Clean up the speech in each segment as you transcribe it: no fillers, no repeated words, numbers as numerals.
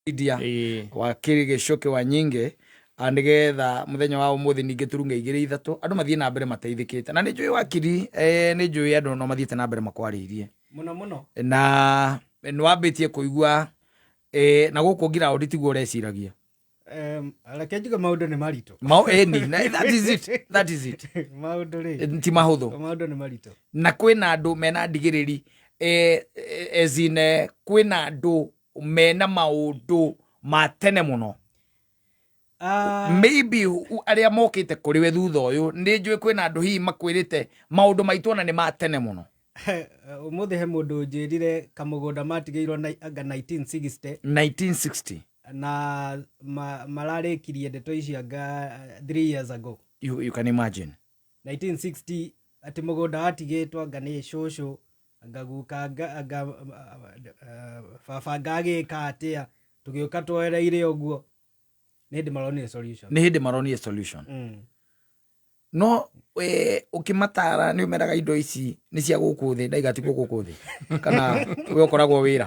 Media wakiri Gĩcũkĩ wa Nyingĩ, nĩgetha mũthenya wa ũmũthĩ ningĩ turunge igĩrĩ ithatũ andũ mathiĩ na mbere mateithĩkĩte. Na nĩ njũĩ wakiri, nĩ njũĩ andũ no mathiĩte na mbere makwarĩirie mũno mũno. Na nĩ wambĩtie kũigua, na gũkũ ngiraũndi tiguo ũreciragia. Reke njuge maũndũ nĩ maritũ. Ĩni, na that is it, that is it. Maũndũ rĩ ti mahũthũ. Maũndũ nĩ maritũ. Na kwĩna andũ mena ndigĩrĩri, as in, kwĩna andũ mena maũndũ ma tene mũno. Maybe arĩa mokĩte kũrĩ we thutha ũyũ, nĩ njũĩ kwĩna andũ hihi makwĩrĩte maũndũ maitũ ona nĩ ma tene mũno. Ũmũthĩ he mũndũ ũnjĩrire kamũgũnda matigĩirwo anga 1960. 1960. Na mararĩkirie ndeto icio anga 3 years ago. You can imagine. 1960 atĩ mũgũnda watigĩtwo anga nĩ cũcũ, anga guka, anga baba, anga agĩka atĩa, tũgĩũka twoereire ũguo. Nĩ hĩndĩ maronire solution. Nĩ hĩndĩ maronire solution. No we ũkĩmatara nĩ ũmeraga indo ici nĩ cia gũkũ thĩ, ndaiga ti gũkũ thĩ, kana we ũkoragwo wĩra?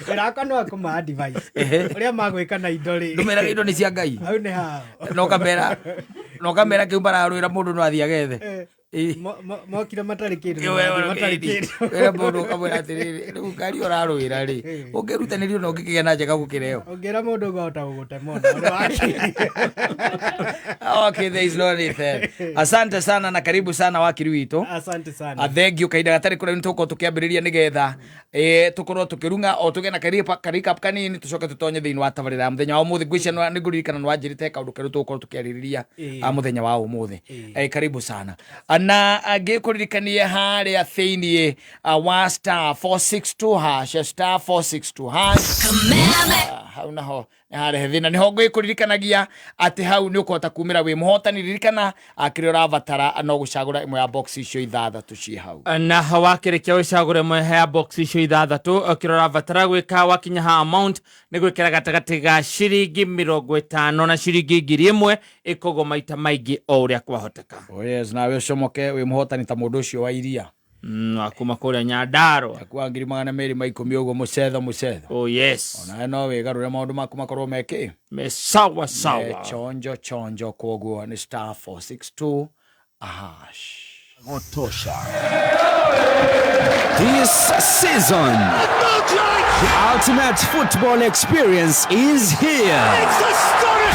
Wĩra wakwa nĩ wa kũma advice. Ũrĩa magwĩka na indo rĩ. Ndũmeraga indo nĩ cia Ngai. Hau nĩ hao. Na ũkamera kĩu mararwĩra mũndũ no athiĩ agethe. Mokire matarĩ kĩndũ, Ĩyo, ĩyo, matarĩ ĩyo, kĩndũ. Wĩra mũndũ ũkamwĩra atĩrĩrĩ, rĩu ngari ũrarũĩra rĩ, ũngĩrutanĩrio na ũngĩkĩgĩa na njega gũkĩra ĩyo. Ũngĩra mũndũ ũguo ahota gũgũtema ona ũrĩa wakiri. Okay, there is no need there. Asante sana na karibu sana wakiri witũ. Asante sana. Thank you. Kahinda gatarĩ kũraihu nĩtũgũkorwo tũkĩambĩrĩria nĩgetha tũkorwo tũkĩrung'a o tũgĩe na ka recap kanini, tũcoke tũtonye thĩinĩ wa tabarĩra ya mũthenya wa ũmũthĩ. Ngwĩciria nĩ ngũririkana nĩ wanjĩrĩte kaũndũ kerũ tũgũkorwo tũkĩarĩrĩria mũthenya wa ũmũthĩ. Karibu sana. Na ngĩkũririkanie harĩa thĩinĩ wa *462#, *462#. Hau naho nĩ harehe thĩna, nĩho ngwĩkũririkanagia atĩ hau nĩ ũkũhota kumĩra wĩ mũhotani. Ririkana, kĩrĩa ũrabatara no gũcagũra ĩmwe ya box icio ithathatũ ciĩ hau. Na wakĩrĩkia gũcagũra ĩmwe ya box icio ithathatũ, kĩrĩa ũrabatara gwĩka wakinya ha amount nĩ gwĩkĩra gatagatĩ ga ciringi 50 na ciringi 1000, ĩkogwo maita maingĩ o ũrĩa kwahoteka. Oh yes, nawe ũcomoke wĩ mũhotani ta mũndũ ũcio wa iria. Wa kuma kũrĩa Nyandarua. Akua 210,000 ũguo, mũcetho mũcetho. Oh yes. Onawe no wĩgarũre maũndũ maku makorwo mekĩ me sawa sawa. Chonjo chonjo. Koguo nĩ *462#. Gotosha. This season, the ultimate football experience is here.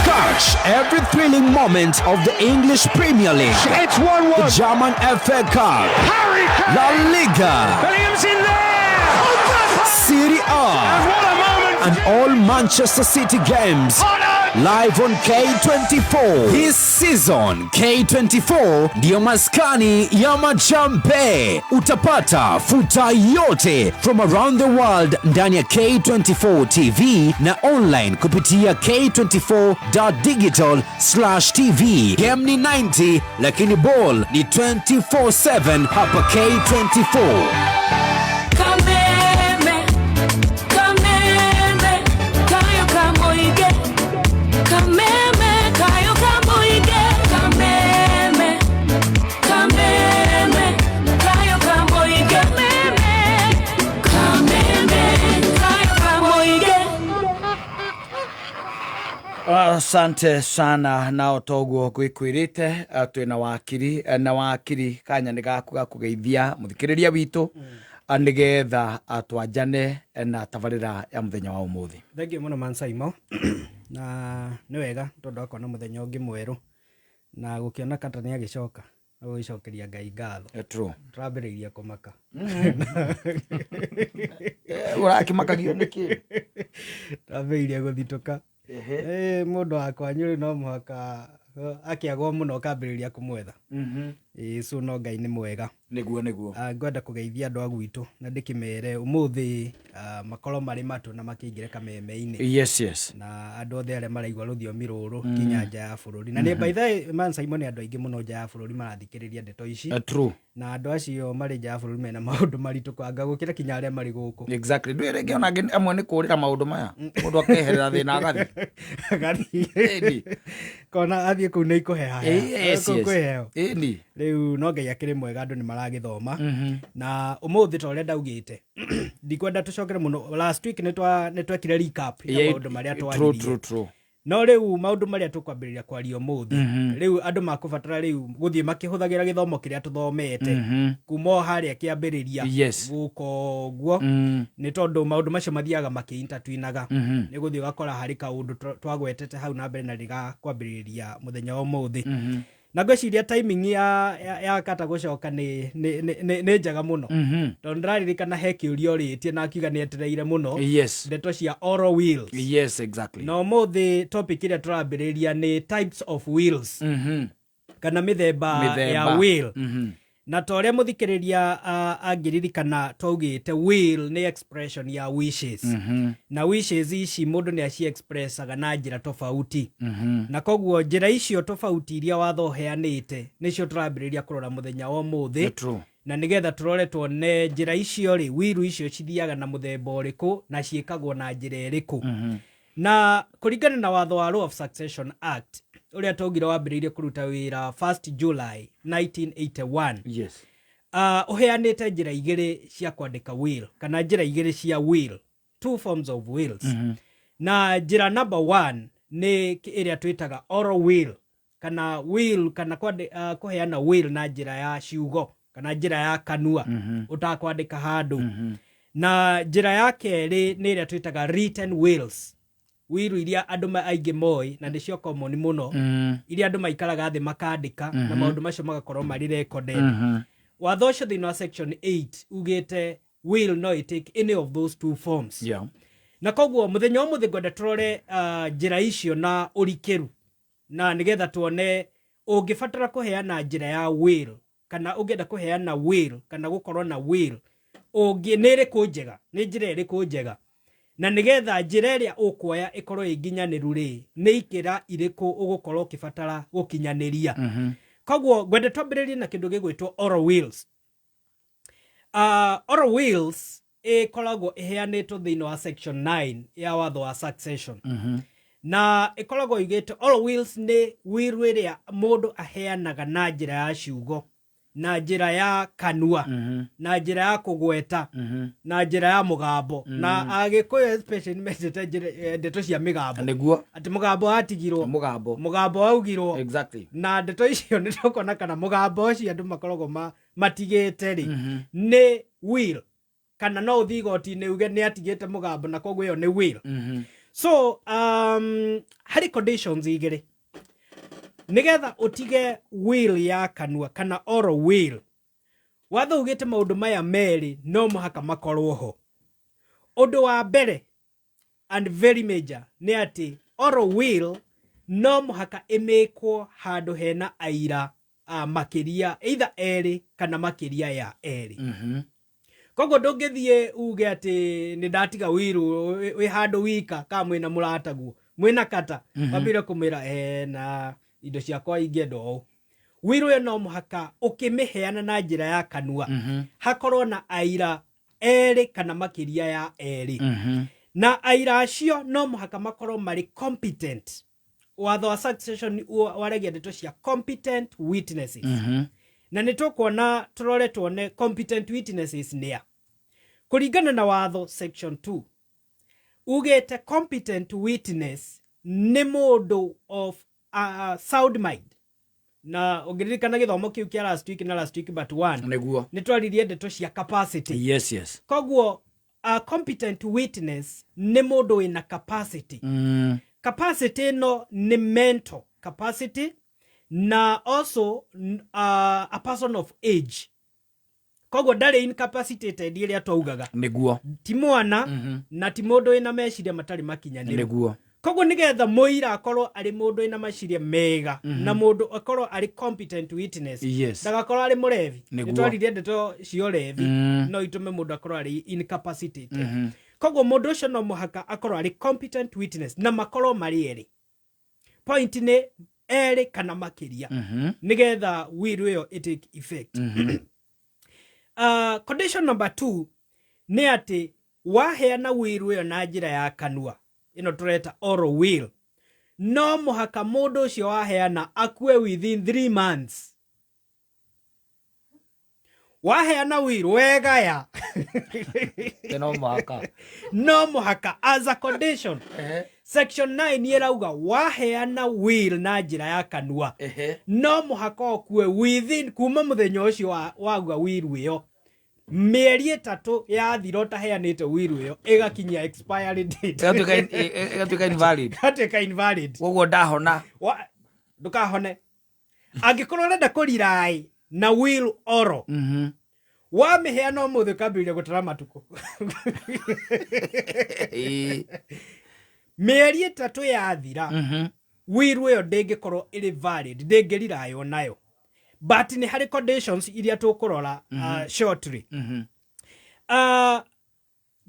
Catch every thrilling moment of the English Premier League. It's 1-1. The German FA Cup, Harry Kane. La Liga, Bellingham's in there. Serie A, And what a moment. And all Manchester City games live on K24. This season, K24 ndiyo maskani ya majambe. Utapata futa yote from around the world ndani ya K24 TV na online kupitia k24.digital/tv. Game ni 90 lakini ball ni 24/7 hapa K24. Kameme, kameme, kayo kamoige. Kameme, kayo kamoige. Kameme, kameme, kayo kamoige. Kameme, kameme, kayo kamoige. Asante sana. Na toguo ngwĩkwĩrĩte, twĩna wakiri, na wakiri kanya nĩ gaku ga kũgeithia mũthikĩrĩria witũ, nĩgetha twanjane na tabarĩra ya mũthenya wa ũmũthĩ. Thengiũ mũno Mansaimo, na nĩ wega tondũ akona mũthenya ũngĩ mwerũ na gũkĩona kata nĩ agĩcoka na gũgĩcokeria Ngai ngatho. True. Tũrambĩrĩirie kũmaka. Ũrakĩmakagio nĩkĩ? Tũrambĩrĩirie gũthitũka. Mũndũ wa kwanyu rĩ, no mũhaka akĩagwo mũno ũkambĩrĩria kũmwetha. So no Ngai nĩ mwega. Nĩguo nĩguo. Ngwenda kũgeithia andũ a gwitũ na ndĩkĩmere ũmũthĩ, makorwo marĩ matũ na makĩingĩre kameme-inĩ. Na andũ othe arĩa maraigua rũthiomi rũrũ nginya nja ya bũrũri, na nĩ by the way, man Simon, andũ aingĩ mũno nja ya bũrũri marathikĩrĩria ndeto ici. True. Na andũ acio marĩ nja ya bũrũri mena maũndũ maritũ kwanga gũkĩra kinya arĩa marĩ gũkũ. Exactly. Ndũĩ rĩngĩ ona angĩ amwe nĩ kũrĩra maũndũ maya, mũndũ akeherera thĩna agathiĩ. Agathiĩ. Ĩni. Kona athiĩ kũu nĩ ikũheha. Yes. Kũu kwĩ heho. Ĩni. Rĩu. Rĩu no Ngai akĩrĩ mwega, andũ nĩ maragĩthoma. Na ũmũthĩ ta ũrĩa ndaugĩte, ndikwenda tũcokere mũno. Last week nĩ twekire recap ya maũndũ marĩa twaririe. True true. No rĩu maũndũ marĩa tũkwambĩrĩria kwaria ũmũthĩ, rĩu andũ makũbatara rĩu gũthiĩ makĩhũthagĩra gĩthomo kĩrĩa tũthomete kuma o harĩa kĩambĩrĩria gũka ũguo, nĩ tondũ maũndũ macio mathiaga makĩ-intertwinaga. Nĩ gũthiĩ ũgakora harĩ kaũndũ twagwetete hau na mbere na rĩgakwambĩrĩria mũthenya wa ũmũthĩ. Na ngwĩciria timing ya Kata gũcoka nĩ njega mũno, tondũ ndĩraririkana he kĩũria ũrĩtie na akiuga nĩ etereire mũno ndeto cia oral wills. Na ũmũthĩ topic ĩrĩa tũrambĩrĩria nĩ types of wills, kana mĩthemba ya Mĩthemba. will. Na ta ũrĩa mũthikĩrĩria angĩririkana, twaugĩte will nĩ expression ya wishes, na wishes ici mũndũ nĩ aci-expressaga na njĩra tofauti, na koguo njĩra icio tofauti iria watho ũheanĩte nĩcio tũrambĩrĩria kũrora mũthenya wa ũmũthĩ. Na nĩgetha tũrore tuone njĩra icio rĩ, will icio cithiaga na mũthemba ũrĩkũ na ciĩkagwo na njĩra ĩrĩkũ. Na kũringana na watho wa Law of Succession Act, ũrĩa twaugire wambĩrĩirie kũruta wĩra 1st July 1981, ũheanĩte njĩra igĩrĩ cia kwandĩka will, kana njĩra igĩrĩ cia will, two forms of wills. Na njĩra number one nĩ ĩrĩa twĩtaga oral will, kana will kana kũheana will na njĩra ya ciugo kana njĩra ya kanua ũtakwandĩka handũ. Na njĩra ya kerĩ nĩ ĩrĩa twĩtaga written wills, will iria andũ aingĩ moĩ na nĩcio common mũno, iria andũ maikaraga thĩ makandĩka na maũndũ macio magakorwo marĩ recorded. Watho ũcio thĩinĩ wa section 8 ugĩte will no ĩtake any of those two forms. Na koguo mũthenya wa mũthĩ ngwenda tũrore njĩra icio na ũrikĩru, na nĩgetha tuone ũngĩbatara kũheana njĩra ya will, kana ũngĩenda kũheana will kana gũkorwo na will, ũngĩ nĩ ĩrĩkũ njega, nĩ njĩra ĩrĩkũ njega, na nĩgetha njĩra ĩrĩa ũkuoya ĩkorwo ĩ nginyanĩru rĩ, nĩ ikĩra irĩkũ ũgũkorwo ũkĩbatara gũkinyanĩria. Koguo ngwenda twambĩrĩrie na kĩndũ gĩgwĩtwo oral wills. Oral wills ĩkoragwo ĩheanĩtwo thĩinĩ wa section 9 ya watho wa succession, na ĩkoragwo ĩugĩte oral wills nĩ will ĩrĩa mũndũ aheanaga na njĩra ya ciugo, na njĩra ya kanua, na njĩra ya kũgweta, na njĩra ya mũgambo. Na Agĩkũyũ especially nĩ mendete ndeto cia mĩgambo. Atĩ mũgambo watigirwo, Mũgambo. Mũgambo waugirwo. Na ndeto icio nĩ tũkuona kana mũgambo ũcio andũ makoragwo matigĩte rĩ, nĩ will, kana no ũthiĩ igoti-inĩ uge nĩ atigĩte mũgambo na koguo ĩyo nĩ will. So harĩ conditions igĩrĩ nĩgetha ũtige will ya kanua kana oral will. Watho ugĩte maũndũ maya merĩ no mũhaka makorwo ho. Ũndũ wa mbere and very major nĩ atĩ oral will no mũhaka ĩmĩkwo handũ hena aira makĩria either erĩ kana makĩria ya erĩ. Koguo ndũngĩthiĩ uge atĩ nĩ ndatiga will wĩ handũ wika, kana mwĩna mũrataguo, mwĩna Kata, wambire kũmwĩra, na indo ciakwa ingĩenda ũũ. Will ĩyo no mũhaka ũkĩmĩheana na njĩra ya kanua hakorwo na aira erĩ kana makĩria ya erĩ, na aira acio no mũhaka makorwo marĩ competent. Watho wa succession waragia ndeto cia competent witnesses, na nĩ tũkuona, tũrore tuone competent witnesses nĩa. Kũringana na watho section 2 ugĩte competent witness nĩ mũndũ of sound mind. Na ũngĩririkana gĩthomo kĩu kĩa last week na last week but one, nĩ twaririe ndeto cia capacity. Koguo a competent witness nĩ mũndũ wĩna capacity. Capacity ĩno nĩ mental capacity na also a person of age. Koguo ndarĩ incapacitated ĩrĩa twaugaga, ti mwana na ti mũndũ wĩna meciria matarĩ makinyanĩru. Koguo nĩgetha mũira akorwo arĩ mũndũ wĩna meciria mega na mũndũ akorwo arĩ competent witness, ndagakorwo arĩ mũrevi. Nĩ twaririe ndeto cia ũrevi, no itũme mũndũ akorwo arĩ incapacitated. Koguo mũndũ ũcio no mũhaka akorwo arĩ competent witness na makorwo marĩ erĩ. Point nĩ erĩ kana makĩria, nĩgetha will ĩyo ĩtake effect. Condition number 2 nĩ atĩ waheana will ĩyo na njĩra ya kanua, ĩno tũreta oral will, no mũhaka mũndũ ũcio waheana akue within 3 months. Waheana will wegaya No mũhaka. No mũhaka as a condition. Section 9 ĩrauga waheana will na njĩra ya kanua, no mũhaka ũkue within kuma mũthenya ũcio wauga will ĩyo, mĩeri 3 yathira ũtaheanĩte will ĩyo ĩgakinyia expiry date. Ĩgatuĩka invalid. Ĩgatuĩka invalid. Koguo ndahona. Ndũkahone angĩkorwo ũrenda kũrirai na will oral. Wamĩheana ũmũthĩ ũkambĩrĩria gũtara matukũ. Mĩeri 3 yathira, will ĩyo ndĩngĩkorwo ĩrĩ valid, ndĩngĩriraywo nayo, but nĩ harĩ conditions iria tũkũrora shortly.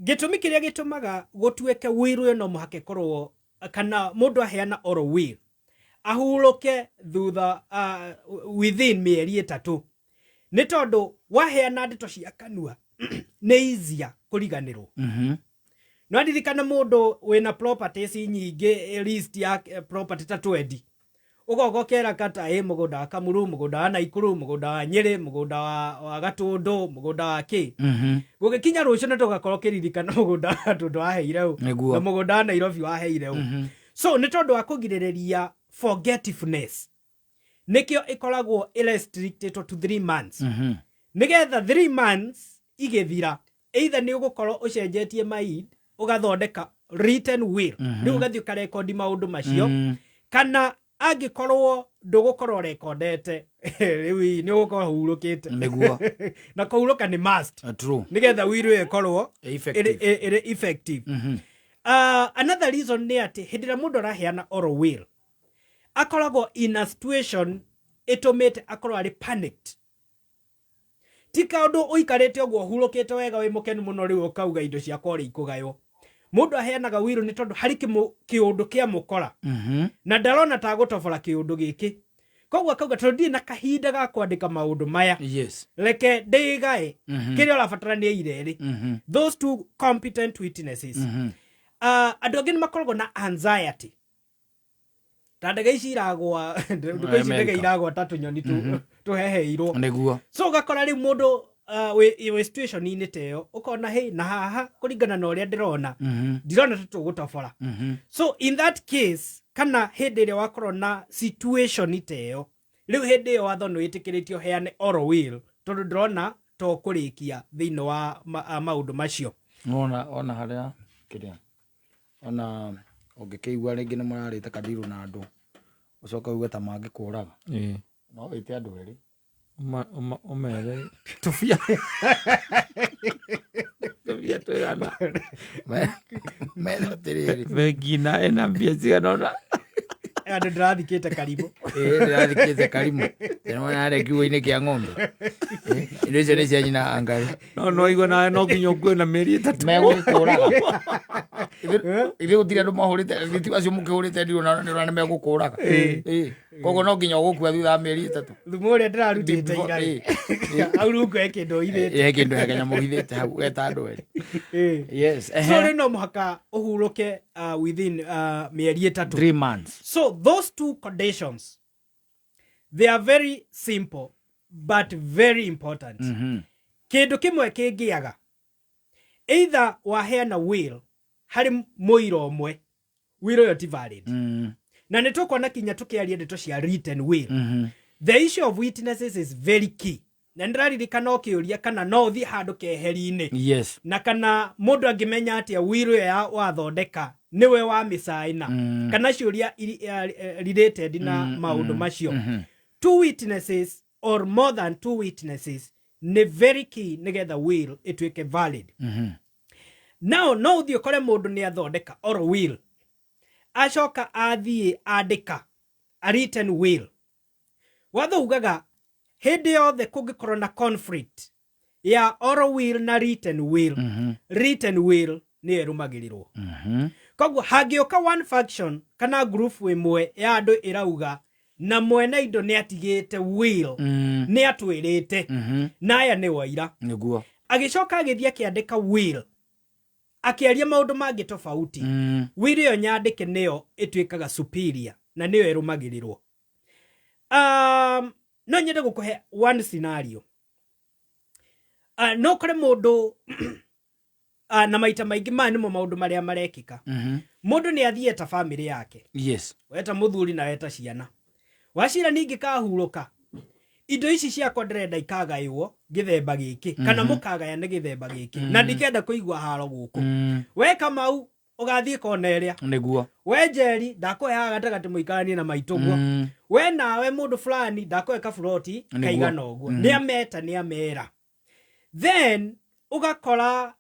Gĩtũmi kĩrĩa gĩtũmaga gũtuĩke will ĩyo no mũhaka ĩkorwo kana mũndũ aheana oral will ahurũke thutha within mĩeri 3 nĩ tondũ waheana ndeto cia kanua nĩ easier kũriganĩrwo. No ndirikana mũndũ wĩna properties nyingĩ, list ya property ta 20, ũgoka ũkera kata ĩ mũgũnda wa Kamuru, mũgũnda wa Naikuru, mũgũnda wa Nyĩrĩ, mũgũnda wa Gatũndũ, mũgũnda wa kĩ. Gũgĩkinya rũciũ nĩ tũgakorwo kĩririkana mũgũnda wa Gatũndũ waheire ũ na mũgũnda wa Nairobi waheire ũ. So nĩ tondũ wa kũgirĩrĩria forgetfulness nĩkĩo ĩkoragwo restricted to 3 months. Nĩgetha 3 months igĩthira, either nĩ ũgũkorwo ũcenjetie mind ũgathondeka written will, rĩu ũgathiĩ ũkarekondi maũndũ macio, kana angĩkorwo ndũgũkorwo rekondete rĩu nĩ ũgũkorwo hurũkĩte. Nĩguo. Na kũhurũka nĩ must. True. Nĩgetha will ĩyo ĩkorwo Effective. ĩrĩ effective. Another reason nĩ atĩ hĩndĩ ĩrĩa mũndũ araheana oral will akoragwo in a situation ĩtũmĩte akorwo arĩ panicked. Ti kaũndũ ũikarĩte ũguo ũhurũkĩte wega wĩ mũkenu mũno rĩu ũkauga indo ciakwa ũrĩa ikũgaywo. Mũndũ aheanaga will nĩ tondũ harĩ kĩũndũ kĩa mũkora. Na ndarona ta gũtobora kĩũndũ gĩkĩ. Koguo akauga tondũ ndirĩ na kahinda ga kwandĩka maũndũ maya. Reke ndĩgae. Kĩrĩa ũrabatara nĩ aira erĩ. Those two competent witnesses. Andũ angĩ nĩ makoragwo na anxiety. Ta ndege ici iragwa, ndege ici ndege iragwa ta tũnyoni tũheheirwo. Nĩguo. So ũgakora rĩu mũndũ wĩ situation-inĩ ta ĩyo, ũkona hey, na haha kũringana na ũrĩa ndĩrona, ndirona ta tũgũtobora. So in that case, kana hĩndĩ ĩrĩa wakorwo na situation ta ĩyo, rĩu hĩndĩ ĩyo watho nĩ wĩtĩkĩrĩtio ũheane oral will, tondũ ndĩrona to kũrĩkia thĩinĩ wa maũndũ macio. Ona harĩa kĩrĩa, ona ũngĩkĩigua rĩngĩ nĩ mũrarĩte kandirũ na andũ, ũcoke uge ta mangĩkũraga. No wĩte andũ erĩ. Ũmere tũbia. Tũbia twĩgana. Mere atĩrĩrĩ. Bengi na ĩna mbia cigana ũna. Andũ ndĩrathikĩte Karimũ. Ndĩrathikĩte Karimũ. Ndĩrona harĩa kiugũ-inĩ kĩa ng'ombe. Indo icio nĩ cia nyina wa Ngai. No, no igua nawe no nginya ũkue na mĩeri 3. Megũgĩkũraga. Ithuĩ gũtirĩ andũ mahũrĩte, ithuĩ acio mũkĩhũrĩte ndirũ na nĩ ũrona nĩ megũkũraga. Koguo no nginya ũgũkua thutha wa mĩeri 3. Thumu ũrĩa ndĩrarutĩte ira rĩ. Hau rungu he kĩndũ ũhithĩte. He kĩndũ he kanyamũ ũhithĩte hau, ũgeta andũ erĩ. Yes. So rĩu no mũhaka ũhurũke, within, mĩeri 3. 3 months. So those two conditions, they are very simple but very important. Kĩndũ kĩmwe kĩngĩaga, either waheana will harĩ mũira ũmwe, will ĩyo ti valid. Na nĩ tũkuona kinya tũkĩaria ndeto cia written will. The issue of witnesses is very key. Na nĩndĩraririkana ũkĩũria kana no ũthiĩ handũ keheri-inĩ. Na kana mũndũ angĩmenya atĩa will ĩyo ya wathondeka nĩwe wamĩcaina. Kana ciũria related na maũndũ macio. 2 witnesses or more than 2 witnesses nĩ very key nĩgetha will ĩtuĩke valid. Now no ũthiĩ ũkore mũndũ nĩ athondeka oral will, acoka athiĩ andĩka a written will. Watho ugaga hĩndĩ yothe kũngĩkorwo na conflict ya oral will na written will, written will nĩyo ĩrũmagĩrĩrwo. Koguo hangĩũka one faction kana group ĩmwe ya andũ ĩrauga na mwene indo nĩ atigĩte will, nĩ atwĩrĩte, na aya nĩ waira. Nĩguo. Agĩcoka agĩthiĩ akĩandĩka will, akĩaria maũndũ mangĩ tofauti. Will ĩyo nyandĩke nĩyo ĩtuĩkaga superior na nĩyo ĩrũmagĩrĩrwo. No nyende gũkũhe one scenario. No ũkore mũndũ na maita maingĩ maya nĩmo maũndũ marĩa marekĩka. Mũndũ nĩ athiĩ eta bamĩrĩ yake. Weta mũthuri na weta ciana. Wacira ningĩ kahurũka, indo ici ciakwa ndĩrenda ikagaywo gĩthemba gĩkĩ, kana mũkagaya nĩ gĩthemba gĩkĩ, na ndikenda kũigua haro gũkũ. We Kamau ũgathiĩ kona ĩrĩa. Nĩguo. We Njeri ndakũhe haha gatagatĩ mũikaranie na maitũguo. We nawe mũndũ fulani ndakũhe kaburoti kaigana ũguo. Nĩ ameta, nĩ amera. Then ũgakora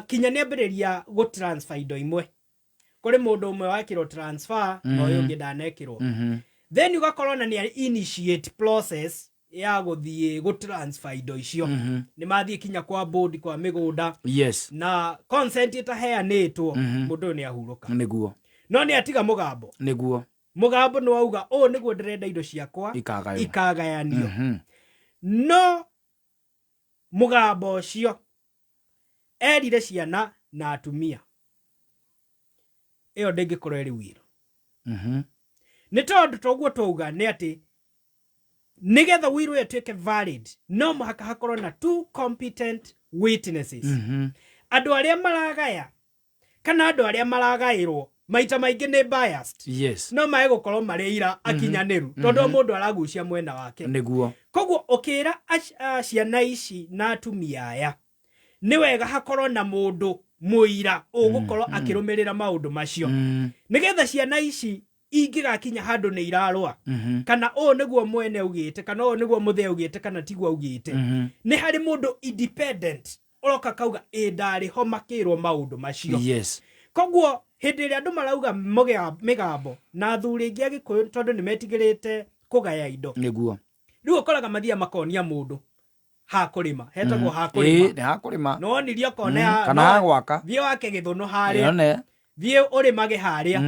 kinya nĩ ambĩrĩria gũ transfer indo imwe. Kũrĩ mũndũ ũmwe wekĩrwo transfer na ũyũ ũngĩ ndanekĩrwo. Then ũgakora ona nĩ initiate process ya gũthiĩ gũ transfer indo icio. Nĩ mathiĩ kinya kwa board kwa mĩgũnda. Na consent ĩtaheanĩtwo, mũndũ ũyũ nĩ ahurũka. Nĩguo. No nĩ atiga mũgambo. Nĩguo. Mũgambo nĩ wauga ũũ nĩguo ndĩrenda indo ciakwa ikagaywo. Ikagayanio. No mũgambo ũcio erire ciana na atumia, ĩyo ndĩngĩkorwo ĩrĩ will. Nĩ tondũ toguo twauga nĩ atĩ nĩgetha will ĩyo ĩtuĩke valid no mũhaka hakorwo na two competent witnesses. Andũ arĩa maragaya kana andũ arĩa maragaĩrwo maita maingĩ nĩ biased. No mae gũkorwo marĩ ira akinyanĩru tondũ o mũndũ aragucia mwena wake. Nĩguo. Koguo ũkĩra ciana ici na atumia aya nĩ wega hakorwo na mũndũ mũira ũgũkorwo akĩrũmĩrĩra maũndũ macio, nĩgetha ciana ici ingĩgakinya handũ nĩ irarũa, kana ũũ nĩguo mwene augĩte, kana ũũ nĩguo mũthee augĩte, kana tiguo augĩte, nĩ harĩ mũndũ independent ũroka kauga ĩ ndarĩ ho makĩrwo maũndũ macio. Koguo hĩndĩ ĩrĩa andũ marauga mĩgambo na athuri aingĩ a Gĩkũyũ tondũ nĩ metigĩrĩte kũgaya indo, Nĩguo. rĩu ũkoraga mathiaga makonia mũndũ ha kũrĩma, hetagwo ha kũrĩma. Nĩ ha kũrĩma. Nĩwonirie ũkona Kana ha gwaka. Thiĩ wake gĩthũnũ harĩa. Yone. Thiĩ ũrĩmage harĩa.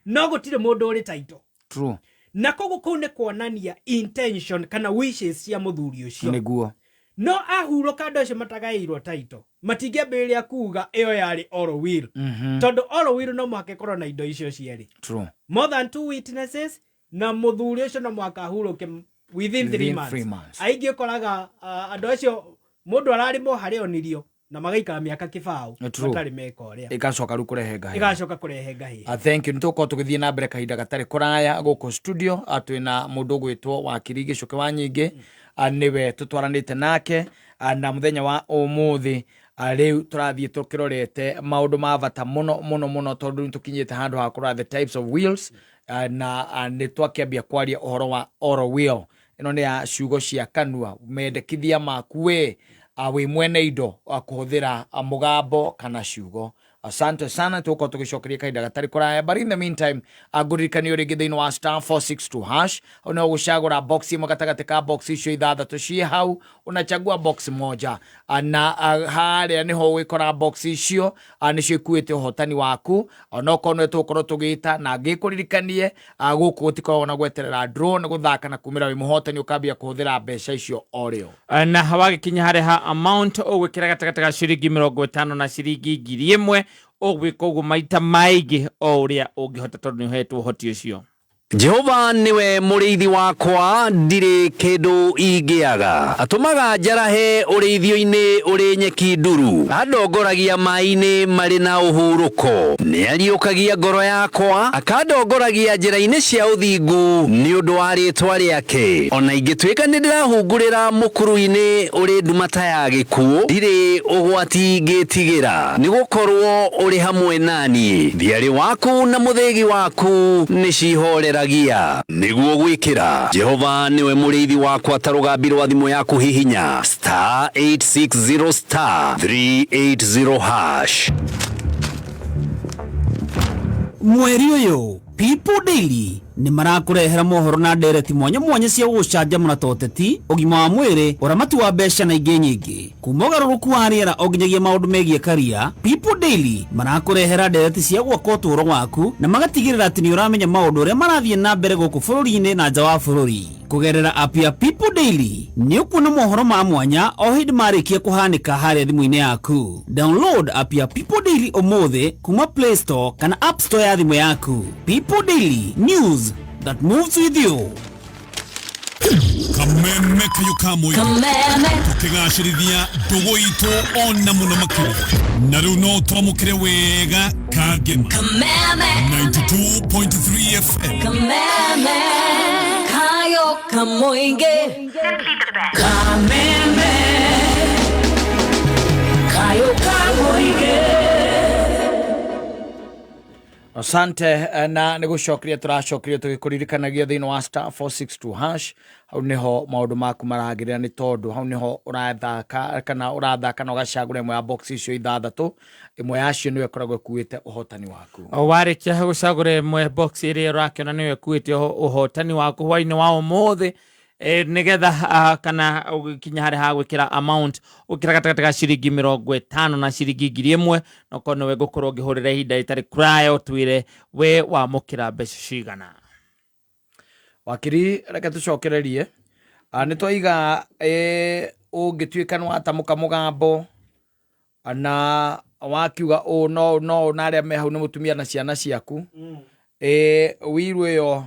No gũtirĩ mũndũ ũrĩ title. True. Na koguo kũu nĩ kuonania intention kana wishes cia mũthuri ũcio. Nĩguo. No ahurũka andũ acio matagaĩirwo title matingĩambĩrĩria kuga ĩyo yarĩ oral will. Tondũ oral will no mũhaka ĩkorwo na indo icio cierĩ. True. More than two witnesses, na mũthuri ũcio no mũhaka ahurũke within 3 Within months. 3 months. Aingĩ ũkoraga andũ acio mũndũ ararĩmwo harĩa onirio na magaikara mĩaka kĩbaũ matarĩ meka ũrĩa. Ĩgacoka rĩu kũrehe ngahĩha. Ĩgacoka kũrehe ngahĩha. Thank you. Nĩ tũgũkorwo tũgĩthiĩ na mbere kahinda gatarĩ kũraya gũkũ studio. Twĩna mũndũ ũgwĩtwo Wakiri Gĩcuke wa Nyingĩ. Nĩwe tũtwaranĩte nake. Na mũthenya wa ũmũthĩ, rĩu tũrathiĩ tũkĩrorete maũndũ ma bata mũno mũno mũno tondũ nĩ tũkinyĩte handũ ha kũrora the types of wills. Na nĩ twakĩambia kwaria ũhoro wa oral will. Ĩno nĩ ya ciugo cia kanua, mendekithia maku we, wĩ mwene indo, kũhũthĩra mũgambo kana ciugo. Asante sana, tũgũkorwo tũgĩcokeria kahinda gatarĩ kũraya. But in the meantime, ngũririkanio rĩngĩ thĩinĩ wa star 462 hash, hau nĩho ũgũcagũra box ĩmwe gatagatĩ ka box icio ithathatũ ciĩ hau, unachagua box moja. Na harĩa nĩho ũgĩkora box icio, nĩcio ikuĩte ũhotani waku. Onokorwo nĩwe tũgũkorwo tũgĩta, na ngĩkũririkanie, gũkũ gũtikoragwo na gweterera draw, nĩ gũthaka na kumĩra wĩ mũhotani ũkambia kũhũthĩra mbeca icio o rĩo. Na wagĩkinya harĩa ha amount ũgwĩkĩra gatagatĩ ga ciringi mĩrongo ĩtano na ciringi ngiri ĩmwe, ũgwĩka ũguo maita maingĩ o ũrĩa ũngĩhota tondũ nĩ ũhetwo ũhoti ũcio. Jehova niwe mũrĩithi wakwa, ndirĩ kĩndũ ingĩaga. Atũmaga njarahe ũrĩithio-inĩ ũrĩ nyeki nduru, andongoragia maĩ-inĩ marĩ na ũhurũko. Nĩariũkagia ngoro yakwa, akandongoragia njĩra-inĩ cia ũthingu nĩ ũndũ wa rĩĩtwa rĩake. Ona ingĩtuĩka nĩndĩrahungurĩra mũkuru-inĩ ũrĩ nduma ta ya gĩkuũ, ndirĩ ũgwati ingĩtigĩra, nĩgũkorwo ũrĩ hamwe naniĩ. Thiarĩ waku na mũthĩgi waku nĩcihoreragia. Nĩguo gwĩkĩra Jehova nĩwe mũrĩithi wakwa ta rũgambi rwa thimũ yaku hihinya star 860 star 380 hash. Mweri ũyũ People Daily nĩ marakũrehera mohoro na ndereti mwanya mwanya cia gũgũcanjamũra ta ũteti, ũgima wa mwĩrĩ, ũramati wa mbeca na ingĩ nyingĩ. Kuma ũgarũrũku wa rĩera o nginyagia maũndũ megiĩ karia, People Daily marakũrehera ndereti cia gwaka ũtũũro waku na magatigĩrĩra atĩ nĩ ũramenya maũndũ ũrĩa marathiĩ na mbere gũkũ bũrũri-inĩ na nja wa bũrũri. Kũgerera app ya People Daily nĩ ũkuona mohoro ma mwanya o hĩndĩ marĩkia kũhanĩka harĩa thimũ-inĩ yaku. Download app ya People Daily ũmũthĩ kuma Play Store kana App Store ya thimũ yaku. People Daily, news that moves with you. Kameme kayo ka mũingĩ. Kameme. Tũkĩgacĩrithia ndũgũ itũ ona mũno makĩria. Na rĩu no twamũkĩre wega Kangema. Kameme. 92.3 FM. Kameme. Kayo kamoinge. Kameme. Kayo kamoinge. Asante na nä gå cokeria tå racokeria tå gä kå ririkanagia thä inä wa *462 hash. Hau nĩho maũndũ maku maragĩrĩra, nĩ tondũ hau nĩho ũrathaka kana ũrathaka na ũgacagũra ĩmwe ya box icio ithathatũ, ĩmwe yacio nĩyo ĩkoragwo ĩkuĩte ũhotani waku. Warĩkia gũcagũra ĩmwe box ĩrĩa ũrakĩona nĩyo ĩkuĩte ũhotani waku hwainĩ wa ũmũthĩ, nĩgetha kana ũgĩkinya harĩa ha gwĩkĩra amount, ũkĩra gatagatĩ ga ciringi 50 na ciringi 1000, na ũkorwo nĩwe ngũkorwo ngĩhũrĩra ihinda rĩtarĩ kũraya ũtwĩre we wamũkĩra mbeca cigana. Wakiri, reke tũcokererie. Nĩ twaiga ũngĩtuĩka nĩ watamũka mũgambo na wakiuga ũũ no no na arĩa me hau nĩ mũtumia na ciana ciaku, wiru ĩyo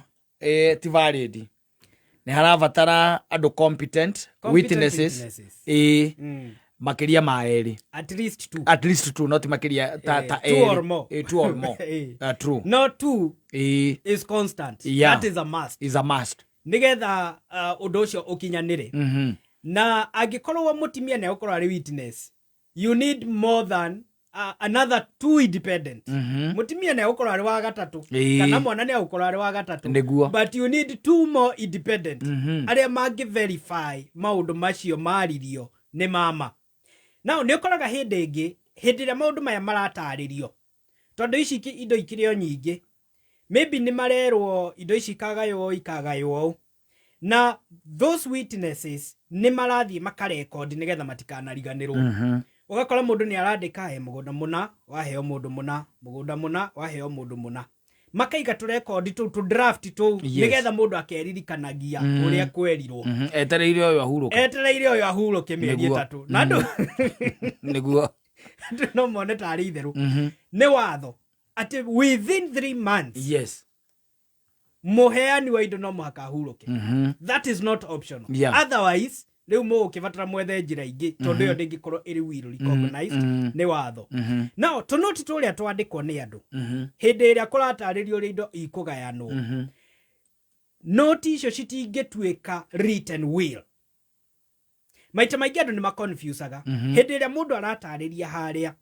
ti valid, nĩ harabatara andũ competent witnesses, makĩria ma erĩ. At least two. At least two, not makĩria ta ta Two or more. Two or more. True. No, two is constant. That is a must. Is a must. Nigetha ũndũ ũcio ũkinyanĩre. Na angĩkorwo mũtumia nĩ egũkorwo arĩ witness, you need more than another two independent. Mũtumia nĩ egũkorwo arĩ wa gatatũ, kana mwana nĩ egũkorwo arĩ wa gatatũ. Nĩguo. But you need two more independent arĩa mangĩ verify maũndũ macio maririo nĩ mama. Now nĩ ũkoraga hĩndĩ ĩngĩ, hĩndĩ ĩrĩa maũndũ maya maratarĩrio, tondũ ici indo ikĩrĩ o nyingĩ, maybe nĩ marerwo indo ici ikagaywo ikagaywo ũũ, na those witnesses nĩ marathiĩ makarekondi nĩgetha matikanariganĩrwo. Ũgakora mũndũ nĩ arandĩka he mũgũnda mũna waheo mũndũ mũna, mũgũnda mũna waheo mũndũ mũna, makaiga tũrekondi tũu tũ draft tũu, nĩgetha mũndũ akeririkanagia ũrĩa kwerirwo. Etereire ũyũ ahurũke. Etereire ũyũ ahurũke mĩeri 3. Na andũ nĩguo andũ no mone tarĩ itherũ. Nĩ watho atĩ within 3 months, mũheani wa indo no mũhaka ahurũke. That is not optional. Otherwise rĩu mũgũkĩbatara mwethe njĩra ingĩ, tondũ ĩyo ndĩngĩkorwo ĩrĩ will recognized nĩ watho. Now tũnoti tũrĩa twandĩkwo nĩ andũ hĩndĩ ĩrĩa kũratarĩrio ũrĩa indo ikũgayanwo, noti icio citingĩtuĩka written will. Maita maingĩ andũ nĩ maconfusaga. Hĩndĩ ĩrĩa mũndũ aratarĩria harĩa,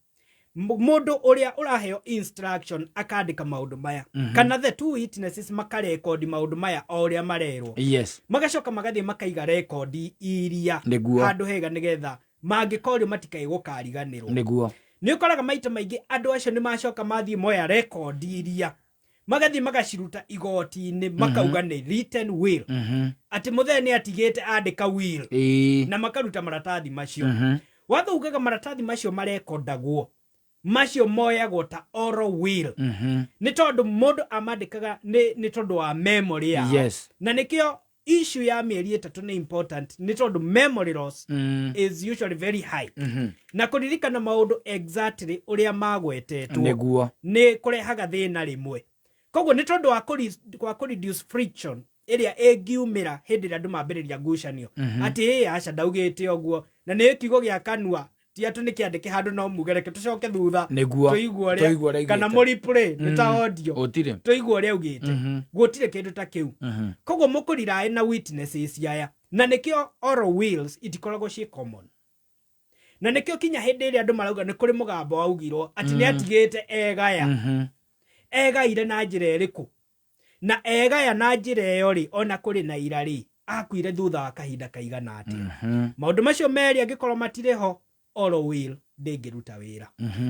mũndũ ũrĩa ũraheo instruction akandĩka maũndũ maya, kana the two witnesses makarekondi maũndũ maya o ũrĩa marerwo. Magacoka magathiĩ makaiga rekondi iria handũ hega nĩgetha mangĩkorio matikae gũkariganĩrwo. Nĩguo. Nĩ ũkoraga maita maingĩ andũ acio nĩ macoka mathiĩ moya rekondi iria, magathiĩ magaciruta igoti-inĩ, makauga nĩ written will. Atĩ mũthee nĩ atigĩte andĩka will. Na makaruta maratathi macio. Watho ugaga maratathi macio marekondagwo, macio moyagwo ta oral will. Nĩ tondũ mũndũ amandĩkaga nĩ tondũ wa memory yao. Na nĩkĩo issue ya mĩeri 3 nĩ important, nĩ tondũ memory loss is usually very high. Na kũririkana maũndũ exactly ũrĩa magwetetwo nĩ kũrehaga thĩna rĩmwe. Koguo nĩ tondũ wa kũ-reduce friction ĩrĩa ĩngiumĩra hĩndĩ ĩrĩa andũ mambĩrĩria ngucanio. Atĩ ĩ aca ndaugĩte ũguo, na nĩ kiugo gĩa kanua ti atĩ nĩ kĩandĩke handũ no muge reke tũcoke thutha tũigue ũrĩa kana mũreplay nĩ ta audio tũigue ũrĩa augĩte. Gũtirĩ kĩndũ ta kĩu. Koguo mũkũrirae na witnesses aya, na nĩkĩo oral wills itikoragwo ciĩ common. Na nĩkĩo kinya hĩndĩ ĩrĩa andũ marauga nĩ kũrĩ mũgambo waugirwo atĩ nĩ atigĩte egaya. Egaire na njĩra ĩrĩkũ? Na egaya na njĩra ĩyo rĩ, ona kũrĩ na ira rĩ, akuire thutha wa kahinda kaigana atĩa? Maũndũ macio merĩ angĩkorwo matirĩ ho, oral will ndĩngĩruta wĩra.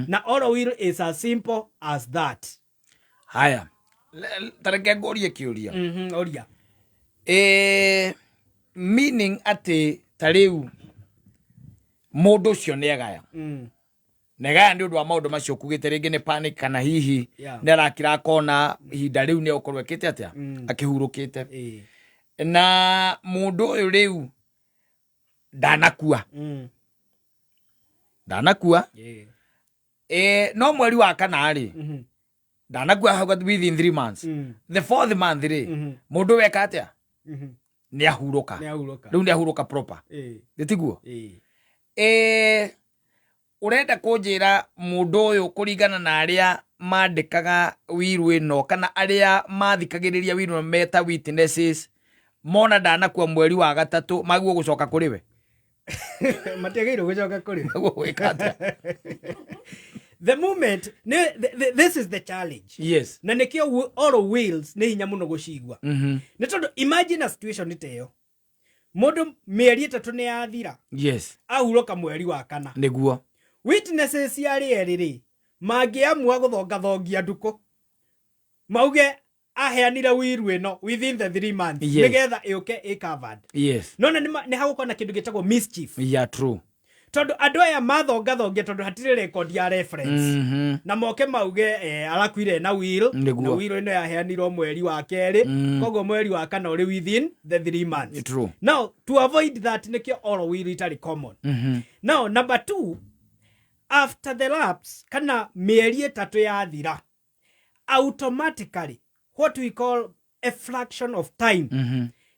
Na oral will is as simple as that. Haya, tareke ngũrie kĩũria. Ũria. Meaning atĩ ta rĩu mũndũ ũcio nĩ egaya. Na egaya nĩ ũndũ wa maũndũ macio kugĩte rĩngĩ nĩ panic kana hihi nĩ arakira akona ihinda rĩu nĩ egũkorwo ekĩte atĩa? Akĩhurũkĩte. Na mũndũ ũyũ rĩu ndanakua. Ndanakua. No mweri wa kana rĩ, ndanakua hau within 3 months. The fourth month rĩ, mũndũ weka atĩa? Nĩ ahurũka. Nĩ ahurũka. Rĩu nĩ ahurũka proper. Ĩĩ. Nĩ tiguo? Ĩĩ. Ũrenda kũnjĩra mũndũ ũyũ, kũringana na arĩa mandĩkaga wiru ĩno kana arĩa mathikagĩrĩria wiru ĩno meta witnesses, mona ndanakua mweri wa gatatũ, maguo gũcoka kũrĩ we? Matiagĩrĩirwo gũcoka kũrĩ. Maguo gwĩka atĩa? The moment this is the challenge. Na nĩkĩo oral wills nĩ hinya mũno gũcigua, nĩ tondũ imagine a situation ta ĩyo, mũndũ mĩeri 3 nĩ yathira, ahurũka mweri wa kana. Witnesses arĩa erĩ rĩ, mangĩamua gũthongathongia ndukũ mauge aheanire wiru ĩno within the 3 months, nĩgetha ĩũke ĩ covered. Nona nĩ hagũkorwo na kĩndũ gĩtagwo mischief. Yeah, true. Tondũ andũ aya mathongathongia, tondũ hatirĩ record ya reference, na moke mauge arakuire na will, na will ĩno yaheanirwo mweri wa kerĩ, koguo mweri wa kana ũrĩ within the 3 months. Now, to avoid that, nĩkĩo oral will itarĩ common. Now, number two, after the lapse kana mĩeri 3 yathira, automatically what we call a fraction of time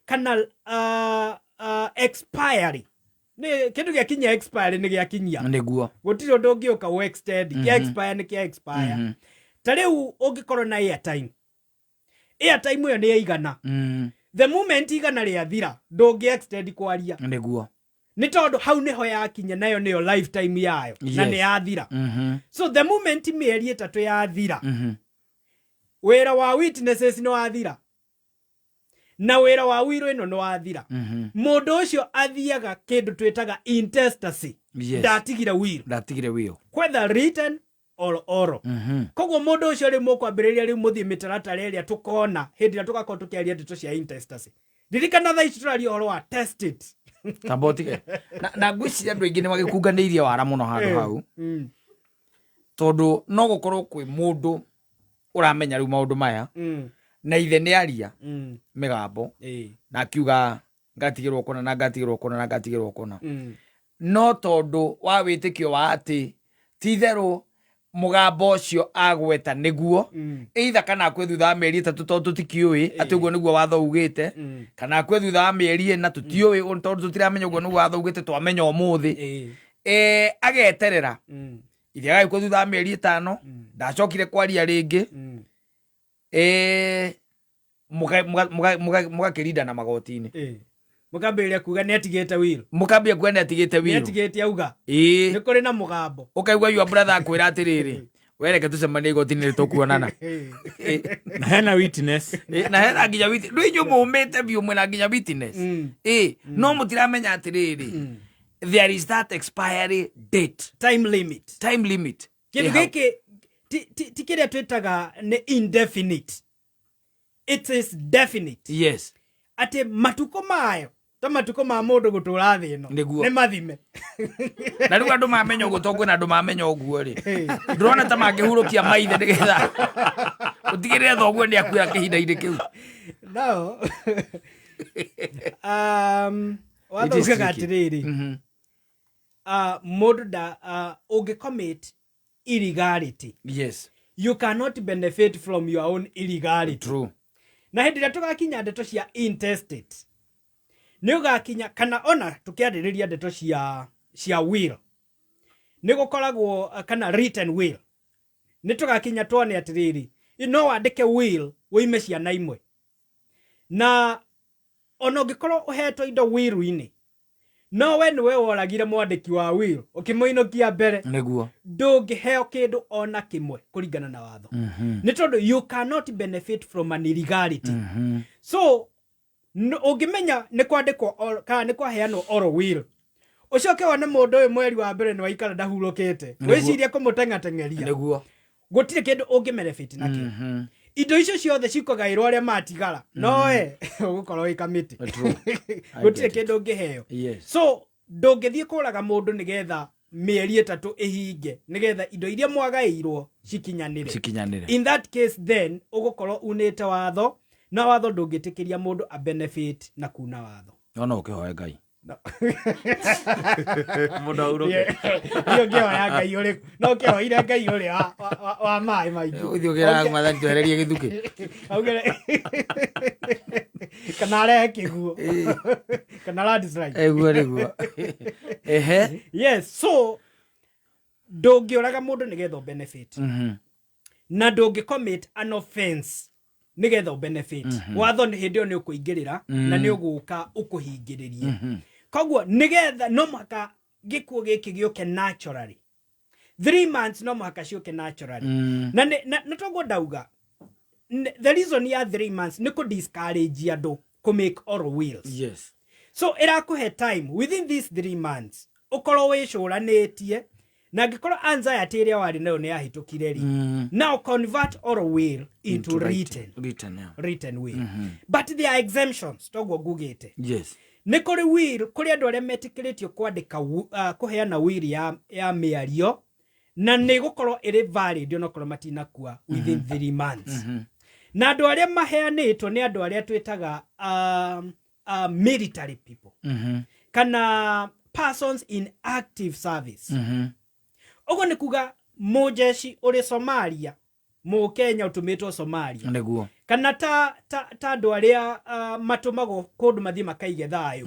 kana expiry, nĩ kĩndũ gĩakinyia expiry nĩ gĩakinyia. Gũtirĩ ũndũ ũngĩũka ũ extend. Kĩa expire nĩ kĩa expire. Ta rĩu ũngĩkorwo na airtime, airtime ĩyo nĩ ya 100. The moment 100 rĩathira, ndũngĩ extend kwaria. Nĩ tondũ hau nĩho yakinya, nayo nĩyo lifetime yayo na nĩ yathira. So the moment mĩeri 3 yathira, wĩra wa witnesses nĩ wathira na wĩra wa wiro ĩno nĩ wathira. Mũndũ ũcio athiaga kĩndũ twĩtaga intestacy. Ndatigire will. Ndatigire will. Whether written or oral. Koguo mũndũ ũcio rĩu mũkwambĩrĩria rĩu mũthiĩ mĩtaratara ĩrĩa tũkona hĩndĩ ĩrĩa tũgakorwo tũkĩaria ndeto cia intestacy. Ririkana thaa ici tũraria ũhoro wa testate. Tamba ũtige na ngwĩciria andũ aingĩ nĩ magĩkunganĩirie wara mũno handũ hau, tondũ no gũkorwo kwĩ mũndũ ũramenya rĩu maũndũ maya, na ithe nĩ aria mĩgambo na akiuga ngatigĩrwo kũna na ngatigĩrwo kũna na ngatigĩrwo kũna, no tondũ wa wĩtĩkio wa atĩ ti itherũ mũgambo ũcio agweta nĩguo, either kana akue thutha wa mĩeri 3, tondũ tũtikĩũĩ atĩ ũguo nĩguo watho ugĩte, kana akue thutha wa mĩeri 4, tũtiũĩ, tondũ tũtiramenya ũguo nĩguo watho ugĩte, twamenya ũmũthĩ. Ageterera ithe agagĩkua thutha wa mĩeri 5, ndacokire kwaria rĩngĩ. Mũgakĩrindana magoti-inĩ. Mũkambĩrĩria kuga nĩ atigĩte will. Mũkambia kuga nĩ atigĩte Nĩ will. atigĩte auga. Nĩ kũrĩ na mũgambo. Ũkaigua your brother akwĩra atĩrĩrĩ, wereke tũcemanie igoti-inĩ tũkuonana. Na hena witness. Na hena nginya witness. Rĩu inyuĩ mũmĩte biũ, mwĩna nginya witness. No mũtiramenya atĩrĩrĩ, there is that expiry date. Time limit. Time limit. Kĩndũ Ĩ hau. Gĩkĩ ti kĩrĩa twĩtaga nĩ indefinite, it is definite. Atĩ matukũ mayo ta matukũ ma mũndũ gũtũra thĩ ĩno. Nĩguo. Nĩ mathime. Na rĩu andũ mamenya ũguo, tondũ kwĩna andũ mamenya ũguo rĩ, ndũrona ta mangĩhurũkia maithe nĩgetha ũtigĩrĩre thoguo nĩ akuĩra kĩhinda-inĩ kĩu? Now, watho It is ugaga tricky. atĩrĩrĩ, mũndũ nda ũngĩ commit illegality, you cannot benefit from your own illegality. Na hĩndĩ ĩrĩa tũgakinya ndeto cia intestate, nĩ ũgakinya kana ona tũkĩarĩrĩria ndeto cia will, nĩ gũkoragwo kana written will, nĩ tũgakinya tuone atĩrĩrĩ, no wandĩke will wĩime ciana imwe, na ona ũngĩkorwo ũhetwo indo will-inĩ, no we nĩwe woragire mwandĩki wa will ũkĩmũinũkia mbere, ndũngĩheo kĩndũ ona kĩmwe kũringana na watho, nĩ tondũ you cannot benefit from an illegality. So ũngĩmenya nĩ kwandĩkwo kana nĩ kwaheanwo oral will, ũcoke wone mũndũ ũyũ mweri wa mbere nĩ waikara ndahurũkĩte, wĩcirie kũmũteng'ateng'eria, gũtirĩ kĩndũ ũngĩ benefit nakĩo. Indo icio ciothe cikũgaĩrwo arĩa matigara, nowe ũgũkorwo wĩ kamĩtĩ. I Gũtirĩ get it. kĩndũ ũngĩheo. So ndũngĩthiĩ kũraga mũndũ nĩgetha mĩeri 3 ĩhinge, nĩgetha indo iria mwagaĩirwo cikinyanĩre. Cikinyanĩre. In that case then ũgũkorwo unĩte watho, na watho ndũngĩtĩkĩria mũndũ a benefit na kuna watho. No ũkĩhoe Ngai. Mũndũ ahurũke. Iyo ngĩhoya Ngai ũrĩkũ? No kĩhoire Ngai ũrĩa wa maĩ maingĩ. Ũthiĩ ũkĩraga mwathani twehererie gĩthukĩ. Augire kana arehe kĩguo kana landslide. Ĩguo nĩguo. Ehe. Yes, so ndũngĩũraga mũndũ nĩgetha ũbenefit na ndũngĩ commit an offense nĩgetha ũbenefit. Watho nĩ hĩndĩ ĩyo nĩ ũkũingĩrĩra na nĩ ũgũka ũkũhingĩrĩrie. Koguo nĩgetha no mũhaka gĩkuũ gĩkĩ gĩũke naturally. 3 months no mũhaka ciũke naturally. Na na toguo ndauga the reason ya 3 months nĩ kũ discourage andũ kũ make oral wills. Yes. So ĩrakũhe time within these 3 months ũkorwo wĩcũranĩtie, na angĩkorwo anxiety ĩrĩa warĩ nayo nĩ yahĩtũkire rĩ, now convert oral will into written, Written, yeah. written will. But there are exemptions, toguo ngugĩte. Yes. Nĩ kũrĩ will, kũrĩ andũ arĩa metĩkĩrĩtio kwandĩka kũheana will ya mĩario, na nĩ gũkorwo ĩrĩ valid onokorwo matinakua within 3 months. Na andũ arĩa maheanĩtwo nĩ andũ arĩa twĩtaga military people kana persons in active service. Ũguo nĩ kuga mũjeshi ũrĩ Somalia, Mũkenya ũtũmĩtwo Somalia. Nĩguo. Kana ta andũ arĩa matũmagwo kũndũ mathiĩ makaige thayũ.